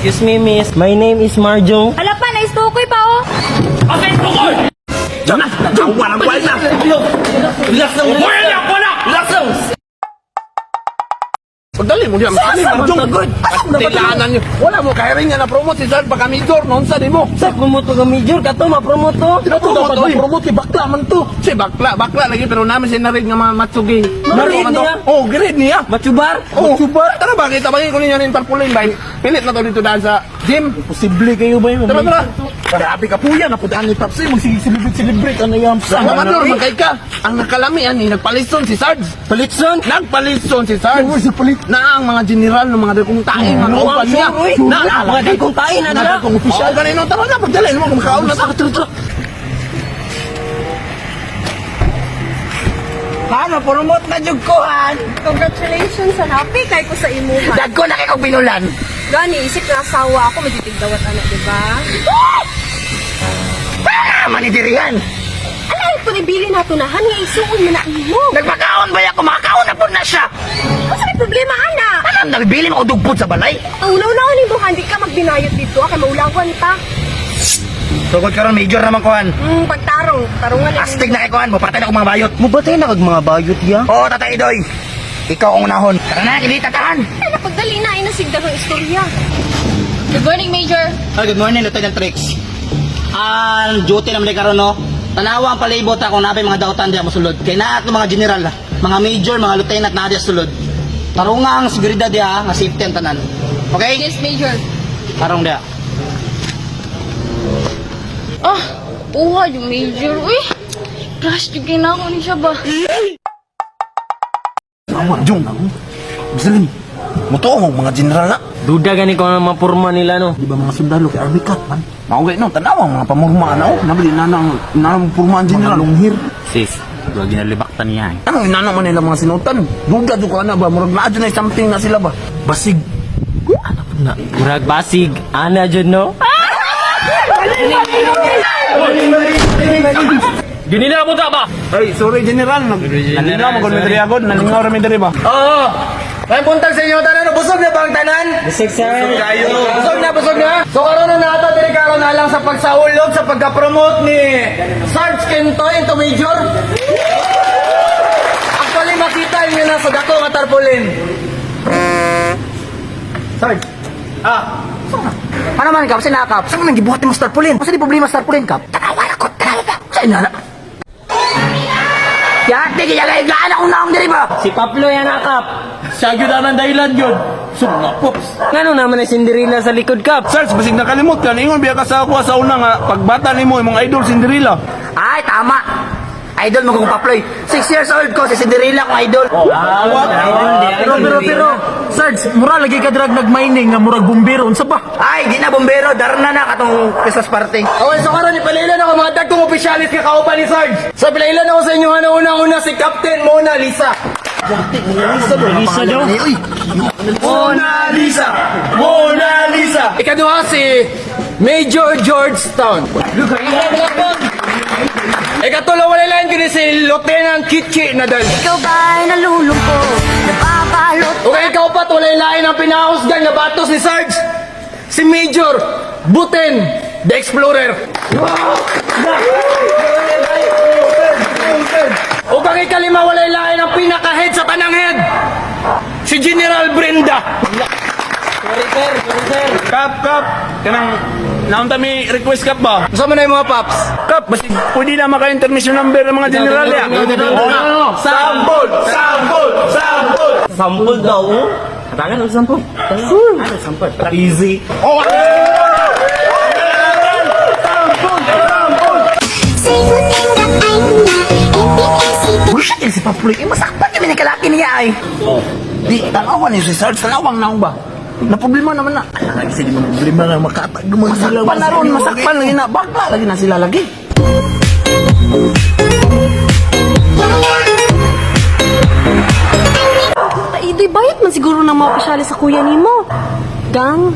Excuse me, miss. My name is Marjong. Hala pa, naistukoy pa oh. Walang kwalta. Relax lang. Wala, Relax lang. Pagdali mo diyan, dali mo jong. Tilanan niyo. Wala mo kaya rin nga na-promote si Sir baka major noon sa nimo. Sa promote ka major kato ma-promote to. Promote oy. Promote kay bakla man to. Si bakla, bakla lagi pero namin si narid nga mga matsugi. Marid niya? Oh, grade niya. Matsubar. Oh, tara ba kita bangin ko ninyo nin tarpaulin bay. Pilit na to dito daan sa gym. Posible kayo ba yun? Tara, tara. Grabe ka po yan. Napudaan ni Pops. Eh, Magsige-celebrate. Ano yan? Mamador man kay ka. Ang nakalamian ni nagpalison si Sarge. Palitson. Nagpalison si Sarge. Si Palit. Na ang mga general ng mga dakong tae, mga Ano kauban ang niya. sure, uy? Na, Mga dakong tae na na nila. dakong opisyal. Ganino, tara na, pagdalay mo, kumakaon na ta. Tara, tara. Han, ma-promote na jud ko, Han. Congratulations, han. Happy kay ko sa imuha. Dagko na kay kog binulan. Gani, isip na asawa ako, magitigdawat anak, di ba? Ah, manidirihan. Ala, ito ni Billy na tunahan nga isuon mo na imo. Nagpakaon ba ako? Makakaon na po na siya. Unsa may problema ana? Anong nagbili mo dugpod sa balay? Ang ulaw-ulaw nimo han, di ka magbinayot dito, kay maulawan ta. Sugod karon major naman ko, Han. Pagtarong, tarungan na. Astig na kay ko, Han. Mupatay na akong mga bayot. Mubatay na kag mga bayot ya? Oo, Tatay Idoy. Ikaw ang unahon. Tara na, kilita tahan. Ala, pagdali na ay nasigdag ang istorya. Good morning, Major. Hi, good morning, Lieutenant Trix. Ang duty naman karon no. Tanawa ang palibot ako napay mga dautan diya mosulod. Kay naa ato mga general, mga major, mga lieutenant na diya sulod. Tarunga ang seguridad diya, nga safety ang tanan. Okay? Yes, Major. Tarong diya. Ah, uha yung Major. Uy, crush yung kinako ni siya ba? Awa, Jong. Bisalin. Mutuo mo mga general na. Duda gani ko ang mapurma nila no. Di ba mga sundalo kay Army Cat man? Maugay no, tanaw ang mga pamurma na oh. Nabili na nang nang purma ang general. Lunghir. Sis, duwa ginalibaktan niya eh. Anong inano man nila mga sinutan? Duda jud ko ana ba murag naa jud na something na sila ba? Basig. Murag basig, ana jud no. Ginila mo ta ba? Ay, sorry general. Nalingaw mo gud mi diri agod, nalingaw ra mi diri ba? Oo. May buntag sa inyo tanan, busog na ba ang tanan? Busog sir. Busog na, busog na. So karon na nato diri karon na lang sa pagsaulog sa pagka-promote ni Sarge Kentoy into Major. Actually makita niyo na sa dako nga tarpaulin. Sarge. Ah. Ano man kap sinakap? Saan man gibuhat nimo sa tarpaulin? Unsa di problema sa tarpaulin kap? Tanawa ko, tanawa pa. Sa ina na. Ya, di kaya gaan akong naong diri ba? Si Pablo yan akap. Siya gyud ang dahilan yun. Sumna, Pops. Ngano naman ay Cinderella sa likod kap? Sarge, basig nakalimot ka ningon biya ka sa ako sa una nga pagbata nimo imong idol Cinderella. Ay, tama. Idol mo kong Paploy. 6 years old ko, si Cinderella kong idol. Pero, pero, pero. Sarge, mura lagi ka drag nag-mining nga murag bumbero. Unsa ba? Ay, di na bombero. Darna na katong Christmas party. Okay, so karon ipalailan ako mga dagkong opisyalis nga kauban ni Sarge. So pilailan ako sa inyo ano unang-una si Captain Mona Lisa. Lisa daw. Mona Lisa! Mona Lisa! Ikaduha si Major George Town. Ikatulo wala lang kini si Lieutenant Kitchi Nadal. Ikaw ba'y nalulungkot? Nababalot Okay, ikaw pa walay lain ang pinahusgan nga batos ni Sarge. Si Major Buten, the Explorer. Ug ang ikalima walay lain ang pinaka-head sa tanang head. Si General Brenda. Kap, kap. Kanang naunta mi request kap ba? Unsa man na yung mga paps? Kap, basig pwede na maka intermission number ng mga general ya. Sampol, sampol, sampol. Sampol daw. Tangan ang sampol. Ano sampol? Easy. Oh, Bullshit yan si Paploy. Eh, masakpan kami ng kalaki niya ay. Di, tanawan ni si Sarge, tanawang naong ba? Na problema naman na. Alam kasi di mo problema na makatag mga sila. Masakpan na ron, masakpan lagi na. Bakla lagi na sila lagi. Taidoy, bayot man siguro ng mga opisyalis sa kuya nimo. Gang,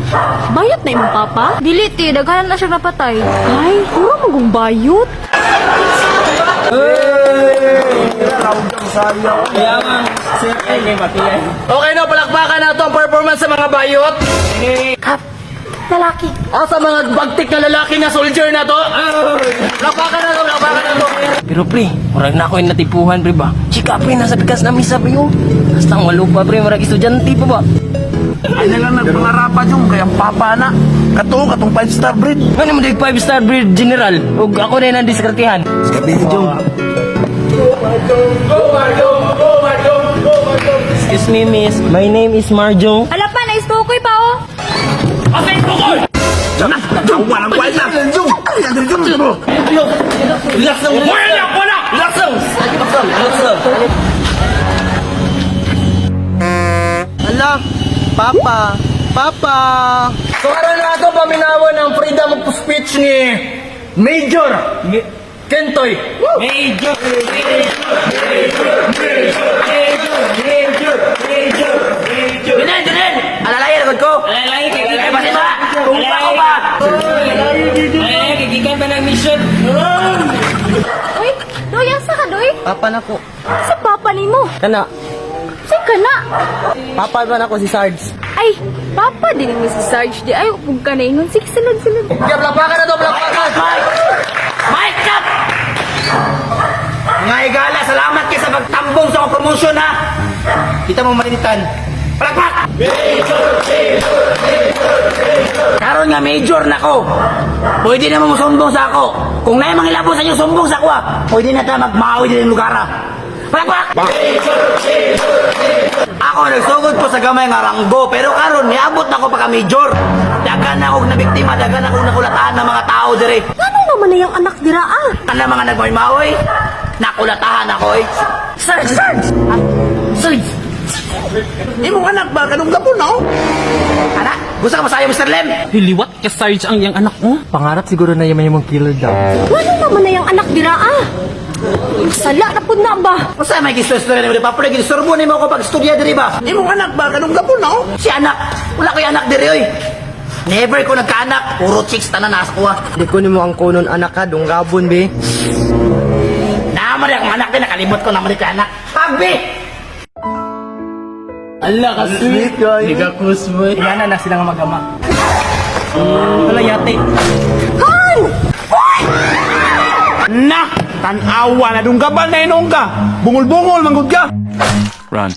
bayot na imong papa? Dili, ti. Daghanan na siya napatay. Ay, puro magong bayot. Okay na, palakpakan na ito ang performance sa mga bayot. Kap, lalaki. Ah, sa mga bagtik na lalaki na soldier na to. Lapakan na to, lapakan na to. Pero pre, murag na ako yung natipuhan pre ba. Chika pre, nasa pikas na misa pre oh. Basta ang walo pa pre, murag estudyante pa ba. Ano lang nagpangarapa yung kaya papa na. Kato, katong 5 star breed. Ano mo 5 star breed general? Ug ako na yung nandiskartihan. Gabi ni Jong. Excuse me miss, my name is Marjong. Ala pa, naistukoy pa oh. Jong, walang kwalta. Jong, ano yan, Jong? Relax lang. Wala! Wala! Relax lang. Relax lang. Relax lang. Ala, papa, papa. So karon na ato paminawon ang freedom of speech ni Major Kentoy. Major! Major! Major! Major! Junel, Junel! Alalay, lagot ko. Alalay, kay Ay, basta ba? Tumpa ko ba? Alalay, kay gikan pa ng mission. Uy, Doy, asa ka, Doy? Papa na ko. Sa papa nimo. Kana, Sa kana. papa ba na ko si Sarge? Ay, papa din ni si Sarge di ay upog ka na ingon. Sige, sulod, sulod. Kaya lapakan na to, lapakan. Mike! Mike, stop! Mga higala, salamat kayo sa pagtambong sa akong promotion, ha? Kita mo marinitan. Palakpak! Major! Major! Karon nga major na ko. Pwede na mo musumbong sa ako. Kung naay mga ilabot sa inyo, sumbong sa ako, ha. Pwede na ta magmaoy din yung lugar, ha. Palakpak! Ako nagsugod ko sa gamay nga ranggo, pero karon niabot na ko pagka major. Dagan na akong nabiktima, dagan akong nakulataan ng mga tao dire. Ano naman na yung anak dira ah? Kana mga nagmaoy, nakulatahan ako eh. Sarge, Sarge! Sarge! Imong anak ba? Kanong gapon na, oh? Ana, gusto ka masayo Mr. Lem? Hiliwat ka Sarge ang iyang anak oh. Pangarap siguro na yung mong killer daw. Ano naman na yung anak dira ah? Sala na pud na ba? Usa may gistorya nimo pa pre gisurbo nimo ako pag studya diri ba? Imong anak ba? Kanong gapon na, oh? Si anak, wala ko'y anak diri oy. Never ko nagkaanak, puro chicks tanan nasa kuha. Di ko nimo ang kunon anak ka, dunggabon be. Naman akong anak din, nakalimot ko naman ko anak. Pagbi! Ala ka sweet guys. Nigakus mo. Ingana na sila nga magama. Wala yate. Na! Tanawa na dunggaban na inong ka! Bungol-bungol, manggod ka! Run.